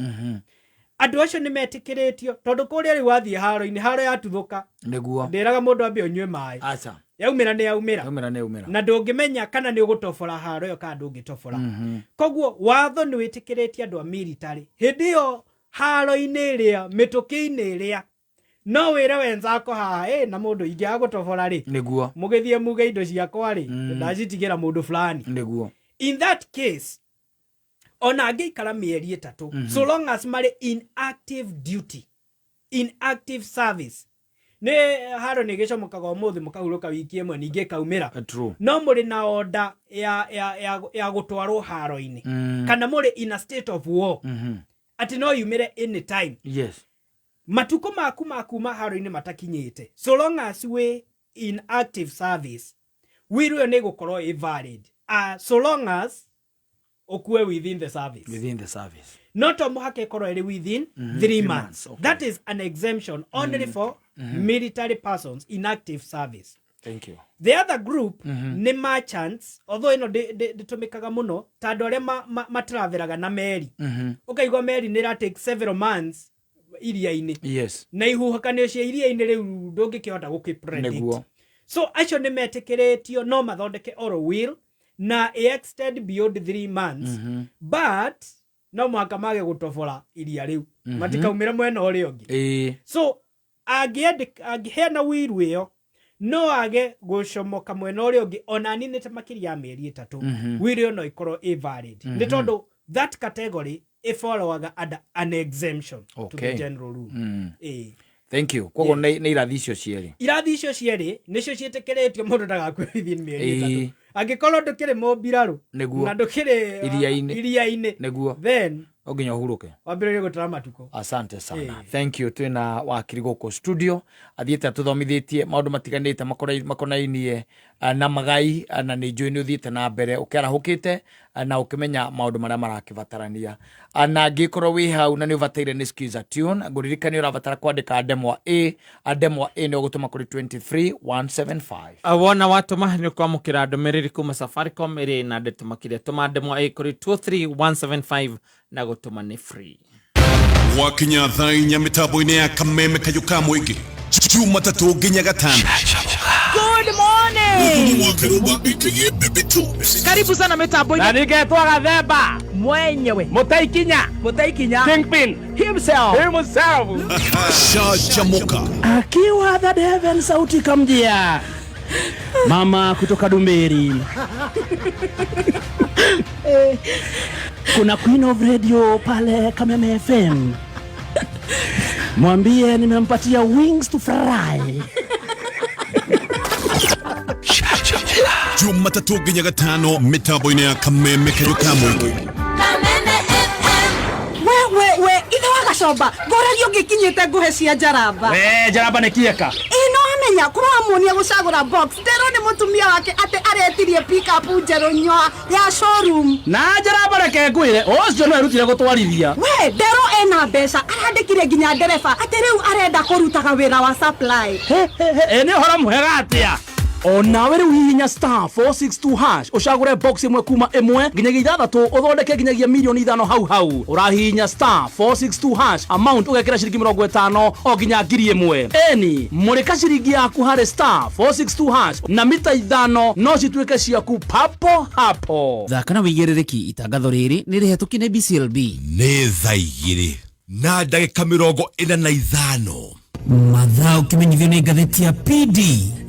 Andũ acio nĩ metĩkĩrĩtio tondũ kũrĩa rĩu wathiĩ haro-inĩ, haro yatuthũka. Nĩguo. Ndĩraga mũndũ ambe ũnyue maĩ. Aca. Yaumĩra nĩ yaumĩra. Yaumĩra nĩ yaumĩra. Na ndũngĩmenya kana nĩ ũgũtobora haro ĩyo kana ndũngĩtobora. Koguo watho nĩ wĩtĩkĩrĩtie andũ a military. Hĩndĩ ĩyo haro-inĩ ĩrĩa, mĩtũkĩ-inĩ ĩrĩa, no wĩre wenzako haha, na mũndũ ingĩaga gũtobora rĩ, Nĩguo. mũgĩthiĩ muge indo ciakwa rĩ, ndacitigĩra mũndũ fulani. Nĩguo. In that case, ona angĩikara mĩeri 3, so long as marĩ in active duty, in active service. Nĩ haro nĩ gĩcomokaga ũmũthĩ mũkahurũka wiki ĩmwe ningĩ ĩkaumĩra. True. No mũrĩ na order ya gũtwarwo haro-inĩ. Kana mũrĩ in a state of war. Atĩ no yumĩre any time. Yes. Matukũ maku ma kuma haro-inĩ matakinyĩte. So long as we in active service, will ĩyo nĩ ĩgũkorwo ĩ valid. So long as ũkue within the service. Within the service. Not to mũhaka ĩkorwo ĩrĩ within 3 months. Okay. That is an exemption only for military persons in active service. Thank you. The other group nĩ merchants, although ĩno ndĩtũmĩkaga mũno ta andũ arĩa matravelaga na meri. Ũkaigua meri nĩ ĩra take several months iria-inĩ. Yes. Na ihuhũkanio cia iria-inĩ rĩu ndũngĩkĩhota gũkĩ-predict. Nĩguo. So acio nĩ metĩkĩrĩtio no mathondeke oral will na extend beyond 3 months. But no mũhaka mage gũtobora iria rĩu. Matikaumĩre mwena ũrĩa ũngĩ. So angĩheana will ĩyo no age gũcomoka mwena ũrĩa ũngĩ ona aninĩte makĩria ya mĩeri 3. Will ĩyo no ĩkorwo ĩ valid. Nĩ tondũ that category ĩfollowaga under an exemption to the general rule. Thank you. Koguo nĩ irathi icio cierĩ. Irathi icio cierĩ nĩcio ciĩtĩkĩrĩtio mũndũ ndagakue within mĩeri 3. Angĩkorwo ndũkĩrĩ mũmbirarũ na ndũkĩrĩ iria-inĩ, nĩguo, then no nginya ũhurũke, wambĩrĩrie gũtara matukũ. Asante sana. Thank you. Twĩna wakiri gũkũ studio athiĩte atũthomithĩtie maũndũ matiganĩte makonainie na magai, na nĩ njũĩ nĩ ũthiĩte na mbere ũkĩarahũkĩte na ũkĩmenya maũndũ marĩa marakĩbatarania. Na angĩkorwo wĩ hau na nĩ ũbataire nĩ Skiza Tune, ngũririkanie ũrabatara kwandĩka ndemwa A, ndemwa A nĩ ũgũtũma kũrĩ 23175. Wona watũma nĩ ũkwamũkĩra ndũmĩrĩri kuma Safaricom ĩrĩ na ndeto makĩria. Tũma ndemwa A kũrĩ 23175 na gũtũma nĩ free. Wakinya thaa 4 mĩtambo-inĩ ya Kameme Kayũ ka Mũingĩ, Jumatatũ nginya Gatano. Good morning. Karibu sana mitambo-inĩ. Na ningetwo Gathemba mwenyewe. Mũtaikinya. Mũtaikinya. Kingpin himself. Himself. Shajamuka. Akiwa the heaven sauti kamjia. Mama kutoka Dumberi. Kuna Queen of Radio pale Kameme FM. Mwambie nimempatia wings to fry. Jumatatũ nginya Gatano mĩtambo-inĩ ya Kameme Kayũ ka Mũingĩ. Kameme FM. We ithe wa Gacomba, ngoragia ũngĩkinyĩte ngũhe cia njaramba. We njaramba nĩ kieka. Ĩ no amenya kũramuonia gũcagũra box. Nderwo nĩ mũtumia wake atĩ aretirie pick-up njerũ nyoa ya showroom. Na njaramba reke ngwĩre, ũcio no erutire gũtwarithia. We nderwo ena ena mbeca arandĩkire nginya ndereba atĩ rĩu arenda kũrutaga wĩra wa supply. Ĩ nĩ ũhoro mwega atĩa? Onawe rĩu hihinya star 462 hash ũcagũre box ĩmwe kuma ĩmwe nginyagia ithathatũ ũthondeke nginyagia mirioni ithano hau hau. Ũrahihinya star 462 hash, amount ũgekĩra ciringi 50 o nginya 1000. Eni mũrĩka ciringi yaku harĩ star 462 hash na mita ithano no cituĩke ciaku papo hapo. Thaka na wĩigĩrĩrĩki. Itangatho rĩrĩ nĩ rĩhetũkie nĩ BCLB. Nĩ thaa 2:45. Mathaa ũkĩmenyithio nĩ ngathĩti ya PD.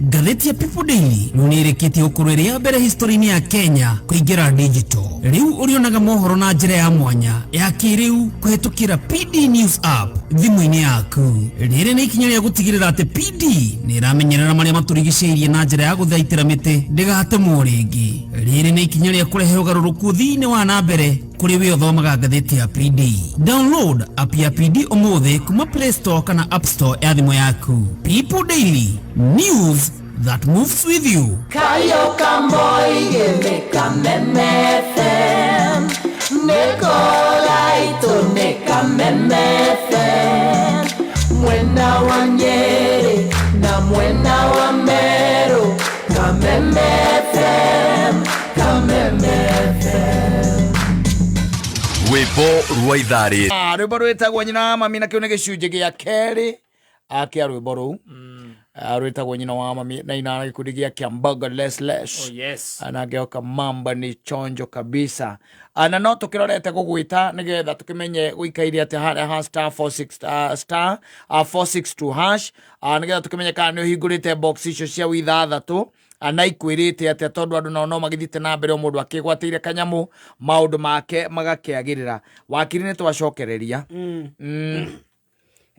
Ngathĩti ya People Daily rĩu nĩ ĩrĩkĩtie gũkorwo ĩrĩ ya mbere history-inĩ ya Kenya kũingĩra digital. Rĩu ũrĩonaga mohoro na njĩra ya mwanya ya kĩrĩu kũhetũkĩra PD News app thimũ-inĩ yaku. Rĩrĩ nĩ ikinya rĩa gũtigĩrĩra atĩ PD nĩ ĩramenyerera marĩa matũrigicĩirie na njĩra ya gũthaitĩra mĩtĩ ndĩgatemwo rĩngĩ. Rĩrĩ nĩ ikinya rĩa kũrehe ũgarũrũku thĩinĩ wa na mbere kũrĩ we ũthomaga ngathĩti ya PD. Download app ya PD ũmũthĩ kuma Play Store kana App Store ya thimũ yaku. People Daily, news that moves with you. Kayo kamoige nĩ Kameme FM, nĩko gaitũ nĩ Kameme FM, mwena wa Nyeri na mwena wa Meru, Kameme FM, Kameme FM. Rwĩmbo rwa ithaa rĩrĩ. Ah, rwĩmbo rwĩtagwo Nyina wa Mami, na kĩu nĩ gĩcunjĩ gĩa kerĩ kĩa rwĩmbo rũu. Ah, rwĩtagwo Nyina wa Mami na inana gĩkundi gĩa Kiambaga Les Les. Oh, yes. Na ngĩhoka mamba nĩ chonjo kabisa. Ah, na no tũkĩrorete gũgwĩta nĩgetha tũkĩmenye gũikaire atĩa harĩa ha star 46 star 462 hash, nĩgetha tũkĩmenye kana nĩ ũhingũrĩte box icio cia ithathatũ na ikwĩrĩte atĩa, tondũ andũ nao no magĩthiĩte na mbere o mũndũ akĩgwatĩire kanyamũ maũndũ make magakĩagĩrĩra. Wakiri, nĩ twacokereria.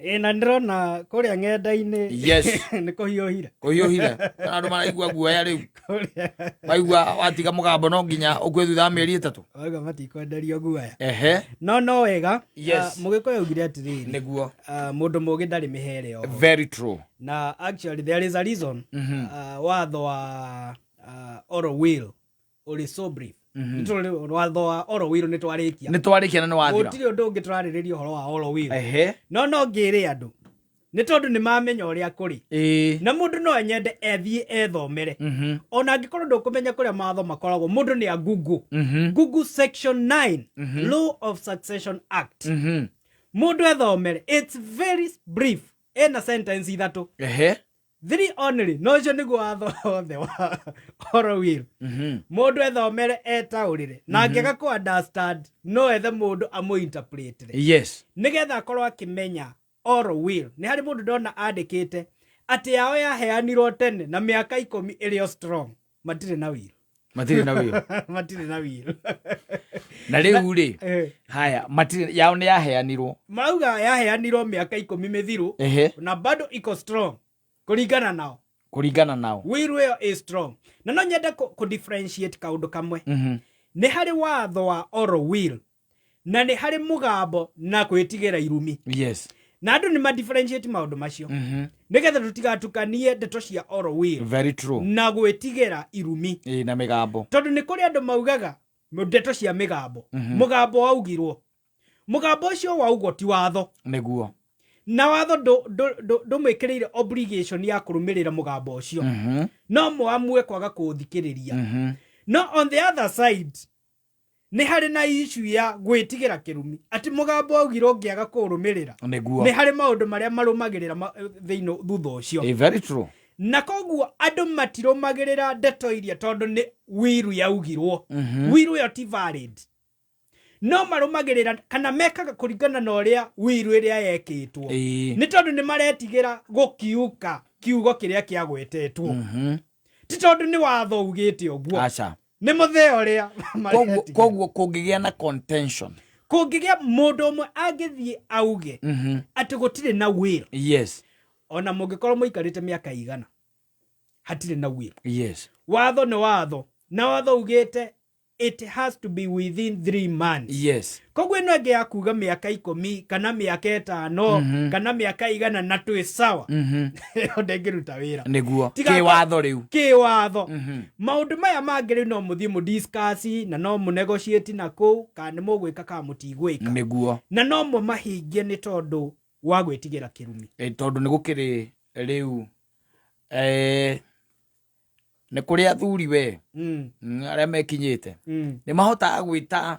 Ĩ, na ndĩrona kũrĩa ng'enda-inĩ nĩ kũhiũhire. Kũhiũhire. Kana andũ maraigua guoya rĩu, maigua watiga mũgambo no nginya ũkue thutha wa mĩeri 3. Wauga matikwenderio guoya. No wega. Ah, Mũgĩkũyũ augire atĩrĩrĩ, ah, mũndũ mũgĩ ndarĩ mĩhere oho. Very true. Na actually there is a reason watho wa oral will ũrĩ so brief. Watho wa oral will nĩ twarĩkia. Nĩ twarĩkia na nĩ wathira. Gũtirĩ ũndũ ũngĩ tũrarĩrĩria ũhoro wa oral will. No ngĩrĩ andũ nĩ tondũ nĩ mamenya ũrĩa kũrĩ, na mũndũ no anyende ethiĩ ethomere ona angĩkorwo ndũkũmenya kũrĩa mawatho makoragwo. Mũndũ nĩ a Google, Google section 9, Law of Succession Act. Mũndũ ethomere, it's very brief, ĩna sentence ithatũ, three only. No ũcio nĩguo watho wothe wa oral will. Mũndũ ethomere, etaũrĩre, na angĩaga kũ understand no ethe mũndũ amũ-interpretĩre nĩgetha akorwo akĩmenya oral will. Nĩ harĩ mũndũ ndona andĩkĩte atĩ yao yaheanirwo tene na mĩaka 10 ĩrĩ o strong. Matirĩ na will. Matirĩ na will. Matirĩ na will. Na rĩu rĩ, haya, matirĩ yao nĩ yaheanirwo. Marauga yaheanirwo mĩaka 10 mĩthiru na bado iko strong kũringana nao. Kũringana nao. Will ĩyo ĩ strong. Na no nyende kũ differentiate kaũndũ kamwe. Nĩ harĩ watho wa oral will na nĩ harĩ mũgambo na kwĩtigĩra irumi. Na andũ nĩ ma differentiate maũndũ macio nĩgetha tũtigatukanie ndeto cia oral will Very true. na gwĩtigĩra irumi. Ĩ, na mĩgambo. Tondũ nĩ kũrĩ andũ maugaga ndeto cia mĩgambo. Mũgambo waugirwo, mũgambo ũcio waugwo ti watho. Na watho ndũmwĩkĩrĩire obligation ya kũrũmĩrĩra mũgambo ũcio. No mũamue kwaga kũũthikĩrĩria. No on the other side nĩ harĩ na issue ya gwĩtigĩra kĩrumi, atĩ mũgambo waugirwo ũngĩaga kũũrũmĩrĩra nĩ harĩ maũndũ marĩa marũmagĩrĩra thĩinĩ thutha ũcio. Ĩ, very true. Na koguo andũ matirũmagĩrĩra ndeto iria tondũ nĩ wiru yaugirwo. Wiru ĩyo ti valid, no marũmagĩrĩra kana mekaga kũringana na ũrĩa wiru ĩrĩa yekĩtwo, nĩ tondũ nĩ maretigĩra gũkiuka kiugo kĩrĩa kĩagwetetwo. Ti tondũ nĩ watho ugĩte ũguo. Aca. Nĩ mũthee ũrĩa Koguo maretigĩra. Koguo kũngĩgĩa na contention, Kũngĩgĩa mũndũ ũmwe angĩthiĩ auge atĩ gũtirĩ na will, ona mũngĩkorwo mũikarĩte mĩaka igana, hatirĩ na will. Watho nĩ watho, na watho ugĩte It has to be within 3 months. Koguo ĩno ĩngĩ ya kuga mĩaka 10 kana mĩaka 5 kana mĩaka 100 na twĩ sawa, ĩyo ndĩngĩruta wĩra. Nĩguo. Tiga- Kĩwatho rĩu. Kĩwatho. Maũndũ maya mangĩ rĩu no mũthiĩ mũdiscuss na no mũnegotiate na kũu kana nĩ mũgwĩka kana mũtigwĩka. Na no mũmahingie nĩ tondũ wa gwĩtigĩra kĩrumi. Tondũ nĩ gũkĩrĩ rĩu nĩ kũrĩ athuri we arĩa mekinyĩte nĩ mahotaga gwĩta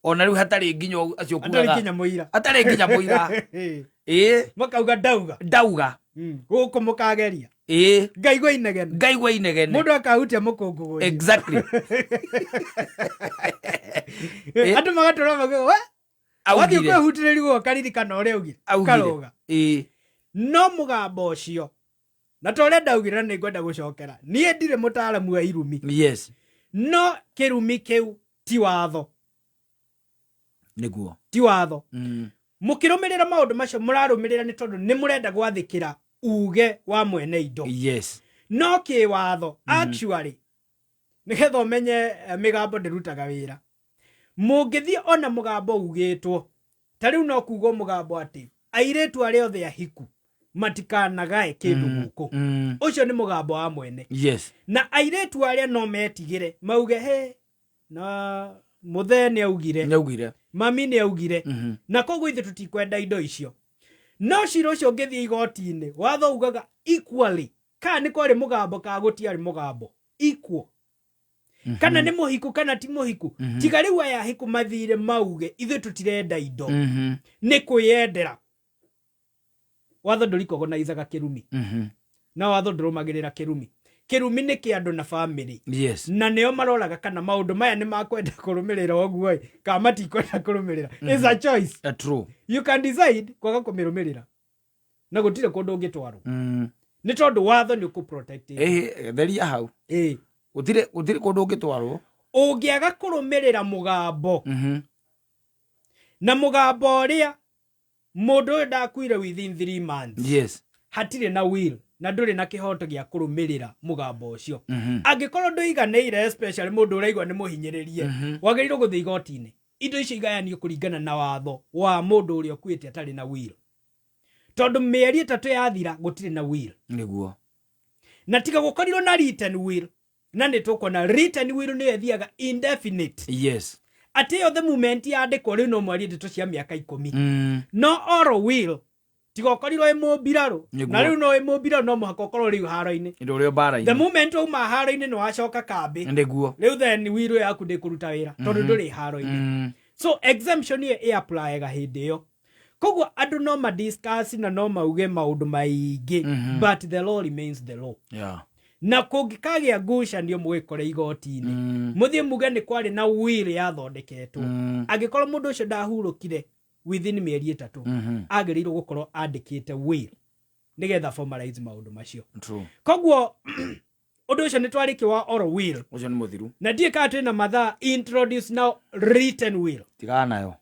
ona rĩu hatarĩ nginya acio Hatarĩ kugaga nginya mũira. Hatarĩ nginya mũira, ĩ. Makauga ndauga. Ndauga. Gũkũ mũkageria. Ngaigua inegene. Ngaigua inegene. Mũndũ akahutia mũkũngũgũ. Andũ magatũra makiuga we wathiĩ Augire. kwĩhutĩrĩria ũkaririkana ũrĩa augire. Augire. Ũkarũga. No mũgambo ũcio na ta ũrĩa ndaugire na nĩ ngwenda gũcokera, niĩ ndirĩ mũtaaramu wa irumi. No kĩrumi kĩu ti watho. Ti watho. Mũkĩrũmĩrĩra maũndũ macio mũrarũmĩrĩra nĩ tondũ nĩ mũrenda gwathĩkĩra uge wa mwene indo. No kĩwatho, actually, nĩgetha ũmenye mĩgambo ndĩrutaga wĩra, mũngĩthiĩ ona mũgambo ugĩtwo ta rĩu no kugwo mũgambo atĩ airĩtu arĩa othe ahiku matikanagae kĩndũ gũkũ, ũcio nĩ mũgambo wa mwene. Na airĩtu arĩa no metigĩre mauge he na mũthee nĩ augire. Nĩ augire. Mami nĩ augire, na koguo ithuĩ tũtikwenda indo icio. No cira ũcio ũngĩthiĩ igoti-inĩ, watho ugaga equally kana nĩ kwarĩ mũgambo kana gũtiarĩ mũgambo, equal, kana nĩ mũhiku kana ti mũhiku. Tiga rĩu aya ahiku mathire mauge ithuĩ tũtirenda indo, nĩ kwĩyendera. Watho ndũrikogonaizaga kĩrumi. Na watho ndũrũmagĩrĩra kĩrumi. Kĩrumi nĩ kĩa andũ na bamĩrĩ. Na nĩo maroraga kana maũndũ maya nĩ makwenda kũrũmĩrĩra ũguo ĩ kana matikwenda kũrũmĩrĩra. It's a choice. True. You can decide kwaga kũmĩrũmĩrĩra na gũtirĩ kũndũ ũngĩtwarwo nĩ tondũ watho nĩ ũkũ-protect. Theria hau. Gũtirĩ kũndũ ũngĩtwarwo. Ũngĩaga kũrũmĩrĩra mũgambo na mũgambo ũrĩa mũndũ ũyũ ndakuire within 3 months, hatirĩ na will na ndũrĩ na kĩhoto gĩa kũrũmĩrĩra mũgambo ũcio. Angĩkorwo ndũiganĩire, especially mũndũ ũraigua nĩ mũhinyĩrĩrie, wagĩrĩirwo gũthiĩ igoti-inĩ, indo icio igayanio kũringana na watho wa mũndũ ũrĩa ũkuĩte atarĩ na will, tondũ mĩeri 3 yathira gũtirĩ na will. Na tiga gũkorirwo na written will, na nĩ tũkuona written will nĩyo ĩthiaga indefinite. Atĩ ĩyo the moment yandĩkwo rĩu no mwarie ndeto cia mĩaka 10. No oral will, tiga ũkorirwo ĩ mũmbirarũ. Na rĩu no ĩ mũmbirarũ, no mũhaka ũkorwo rĩu haro-inĩ. Indo ũrĩa The mbara-inĩ. moment wauma haro-inĩ nĩ wacoka kambĩ. Rĩu then will yaku ndĩkũruta wĩra tondũ ndũrĩ haro-inĩ. So exemption ĩyo ĩ-applyega hĩndĩ ĩyo. Koguo andũ no madiscuss na no mauge maũndũ maingĩ, but the law remains the law. Na kũngĩkagĩa ngucanio mũgĩkore igoti-inĩ, mũthiĩ muge nĩ kwarĩ na will yathondeketwo. Angĩkorwo mũndũ ũcio ndahurũkire within mĩeri 3, agĩrĩirwo gũkorwo andĩkĩte will nĩgetha formalize maũndũ macio. Koguo ũndũ ũcio nĩ twarĩkia wa oral will. Ũcio nĩ mũthiru. Na ndiĩ kana twĩna mathaa introduce now written will. Tigana nayo.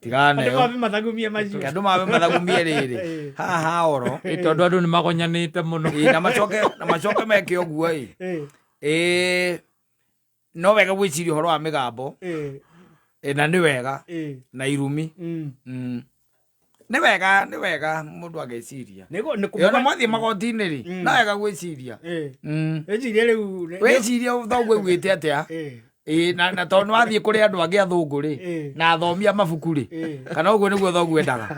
Tigana Andũ nayo. mambe mathagumie macio. Andũ mambe mathagumie rĩrĩ haha oro. Ĩ, tondũ andũ nĩ magonyanĩte mũno. Ĩ, na macoke meke ũguo ĩ. Ĩ, no wega gwĩciria ũhoro wa mĩgambo. Ĩ, na nĩ wega na irumi. Nĩ wega mũndũ ageciria. Nĩguo nĩ Ĩ, ona mwathiĩ magoti-inĩ rĩ, no wega gwĩciria. Wĩcirie rĩu Wĩcirie thoguo augĩte atĩa. Ĩ, na tondũ nĩwathiĩ kũrĩ andũ angĩ athũngũ rĩ, na athomi a mabuku rĩ, kana ũguo nĩguo thoguo endaga.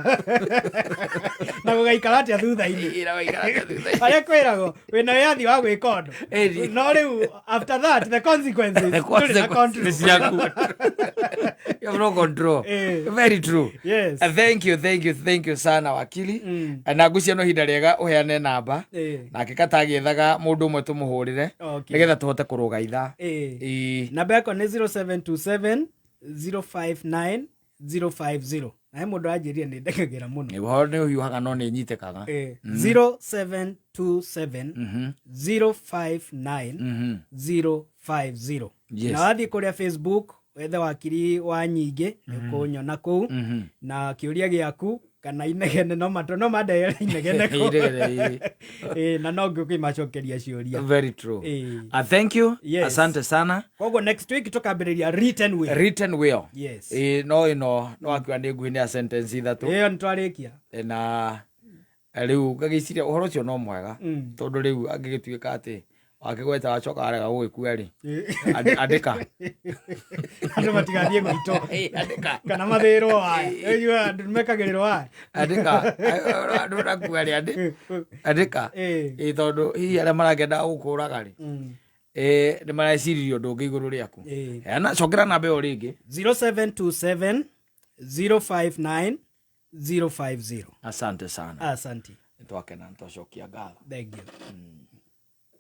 Na gũgaikara atĩa thutha-inĩ. Ĩ, na gũgaikara atĩa thutha-inĩ. Harĩa kwĩragwo wĩna wĩyathi wa gwĩka ũndũ, Ĩni. no rĩu after that the consequences The ndũrĩ na consequences. control. Nĩ ciaku. You have no control. Very true. Thank you, thank you, thank you sana wakili. Na ngwĩciria no ihinda rĩega ũheane namba nake katagĩethaga mũndũ ũmwe tũmũhũrĩre nĩgetha tũhote kũrũga ithaa. Ĩ. Namba yakwa nĩ 0727 059 050, na he mũndũ anjĩrire nĩ ndekagĩra mũno. Nĩ ũhoro nĩ ũhiũhaga no nĩ nyitĩkaga. 0727 059 050. Na wathiĩ kũrĩa Facebook wethe Wakiri wa Nyingĩ nĩ ũkũnyona kũu na kĩũria gĩaku. Kana inegene no matũ no mandehere inegene Inegene, ĩĩ. Ĩĩ, na no ngũkĩmacokeria ciũria. Very true. Ĩĩ. Thank you. Yes. Asante sana. Koguo next week tũkambĩrĩria written will. Written will. Yes. Ĩĩ, no ĩno no akiuga nĩ nguhĩ nĩ ya sentence ithatũ. Ĩyo nĩ twarĩkia. Na rĩu ngagĩciria ũhoro ũcio no mwega, tondũ rĩu angĩgĩtuĩka atĩ wakĩgweta wacoka warega gũgĩkua rĩ, andĩka. Andũ matigathiĩ gwitũ. Andĩka. Kana mathĩrwo waya. Ũiguaga andũ nĩmekagĩrĩrwo waya. Andĩka andũ nakua rĩ, andĩka. Ĩĩ. Ĩ, tondũ hihi arĩa marakĩenda gũkũraga rĩ, nĩ mareciririe ũndũ ũngĩ igũrũ rĩaku. Ĩĩ. Heana, cokera namba ĩyo rĩngĩ. 0727 059 050. Asante sana. Asante. Nĩtwakena, nĩtwacokia ngatho. Thank you.